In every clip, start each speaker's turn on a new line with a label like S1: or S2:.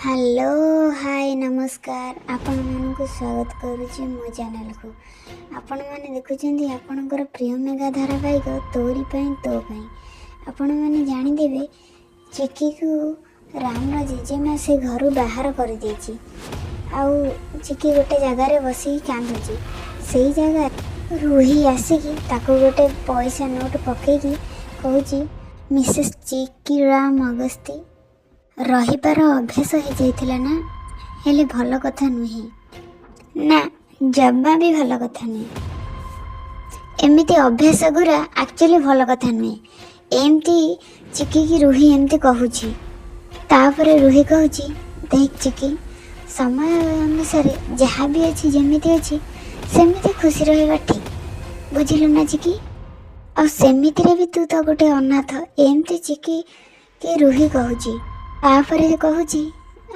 S1: Hello, ହାଏ, ନମସ୍କାର। ଆପଣମାନଙ୍କୁ ସ୍ୱାଗତ କରୁଛି ମୋ ଚ୍ୟାନେଲକୁ। ଆପଣମାନେ ଦେଖୁଛନ୍ତି ଆପଣଙ୍କର ପ୍ରିୟ ମେଗା ଧାରାବାହିକ ତୋରି ପାଇଁ ତୋ ପାଇଁ। ଆପଣମାନେ ଜାଣିଦେବେ, ଚିକିକୁ ରାମର ଜେଜେମା ସେ ଘରୁ ବାହାର କରିଦେଇଛି ଆଉ ଚିକି ଗୋଟେ ଜାଗାରେ ବସିକି କାନ୍ଦୁଛି। ସେଇ ଜାଗାରେ ରୁହି ଆସିକି ତାକୁ ଗୋଟେ ପଇସା ନୋଟ୍ ପକେଇକି କହୁଛି, "ମିସେସ୍ ଚିକି ରାମ ଅଗସ୍ତି, ରହିବାର ଅଭ୍ୟାସ ହେଇଯାଇଥିଲା ନା? ହେଲେ ଭଲ କଥା ନୁହେଁ ନା, ଜମା ବି ଭଲ କଥା ନୁହେଁ। ଏମିତି ଅଭ୍ୟାସ ଗୁରା ଆକ୍ଚୁଆଲି ଭଲ କଥା ନୁହେଁ।" ଏମିତି ଚିକିକି ରୁହି ଏମିତି କହୁଛି। ତାପରେ ରୁହି କହୁଛି, "ଦେଖ ଚିକି, ସମୟ ଅନୁସାରେ ଯାହା ବି ଅଛି, ଯେମିତି ଅଛି, ସେମିତି ଖୁସି ରହିବା ଠିକ୍। ବୁଝିଲୁ ନା ଚିକି? ଆଉ ସେମିତିରେ ବି ତୁ ତ ଗୋଟେ ଅନାଥ।" ଏମିତି ଚିକି କି ରୁହି କହୁଛି। ତାପରେ କହୁଛି,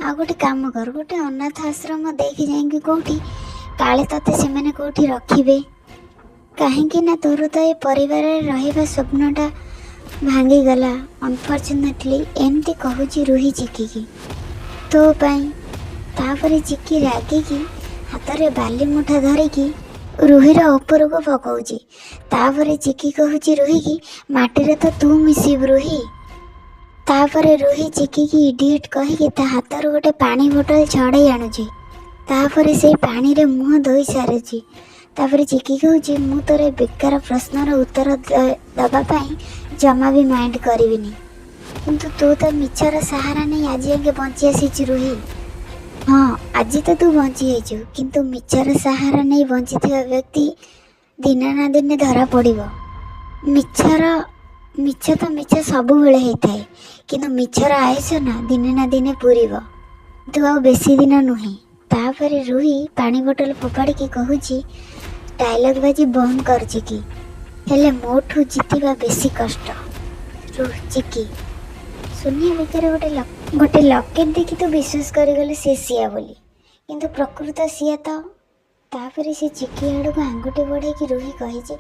S1: "ଆଉ ଗୋଟେ କାମ କର, ଗୋଟେ ଅନାଥ ଆଶ୍ରମ ଦେଇକି ଯାଇକି କେଉଁଠି, କାଳେ ତତେ ସେମାନେ କେଉଁଠି ରଖିବେ। କାହିଁକି ନା ତୋର ତ ଏ ପରିବାରରେ ରହିବା ସ୍ୱପ୍ନଟା ଭାଙ୍ଗିଗଲା ଅନଫର୍ଚୁନେଟଲି।" ଏମିତି କହୁଛି ରୁହି ଚିକିକି ତୋ ପାଇଁ। ତାପରେ ଚିକି ରାଗିକି ହାତରେ ବାଲି ମୁଠା ଧରିକି ରୁହିର ଉପରକୁ ପକଉଛି। ତାପରେ ଚିକି କହୁଛି ରୁହିକି, "ମାଟିରେ ତ ତୁ ମିଶିବୁ ରୁହି।" ତାପରେ ରୁହି ଚିକିକି ଇଡ଼ିଏଟ୍ କହିକି ତା ହାତରୁ ଗୋଟେ ପାଣି ବୋଟଲ ଛଡ଼େଇ ଆଣୁଛି। ତାପରେ ସେଇ ପାଣିରେ ମୁହଁ ଧୋଇ ସାରୁଛି। ତାପରେ ଚିକି କହୁଛି, "ମୁଁ ତୋର ଏ ବେକାର ପ୍ରଶ୍ନର ଉତ୍ତର ଦେବା ପାଇଁ ଜମା ବି ମାଇଣ୍ଡ କରିବିନି। କିନ୍ତୁ ତୁ ତ ମିଛର ସାହାରା ନେଇ ଆଜି ଯାକେ ବଞ୍ଚି ଆସିଛୁ ରୁହି। ହଁ, ଆଜି ତ ତୁ ବଞ୍ଚି ଯାଇଛୁ, କିନ୍ତୁ ମିଛର ସାହାରା ନେଇ ବଞ୍ଚିଥିବା ବ୍ୟକ୍ତି ଦିନେ ନା ଦିନେ ଧରା ପଡ଼ିବ। ମିଛ ତ ମିଛ ସବୁବେଳେ ହେଇଥାଏ, କିନ୍ତୁ ମିଛର ଆୟୁଷ ନା ଦିନେ ନା ଦିନେ ପୁରିବ। ତୁ ଆଉ ବେଶୀ ଦିନ ନୁହେଁ।" ତାପରେ ରୁହି ପାଣି ବୋଟଲ ଫୋପାଡ଼ିକି କହୁଛି, "ଡାଇଲଗ ବାଜି ବନ୍ଦ କର ଚିକି। ହେଲେ ମୋଠୁ ଜିତିବା ବେଶୀ କଷ୍ଟ ଚିକି। ସୁନିଆ ଭିତରେ ଗୋଟେ ଲକେଟ୍ ଦେଖି ତୁ ବିଶ୍ୱାସ କରିଗଲୁ ସେ ସିଆ ବୋଲି, କିନ୍ତୁ ପ୍ରକୃତ ସିଆ ତ।" ତାପରେ ସେ ଚିକି ଆଡ଼କୁ ଆଙ୍ଗୁଠି ବଢ଼େଇକି ରୁହି କହିଛି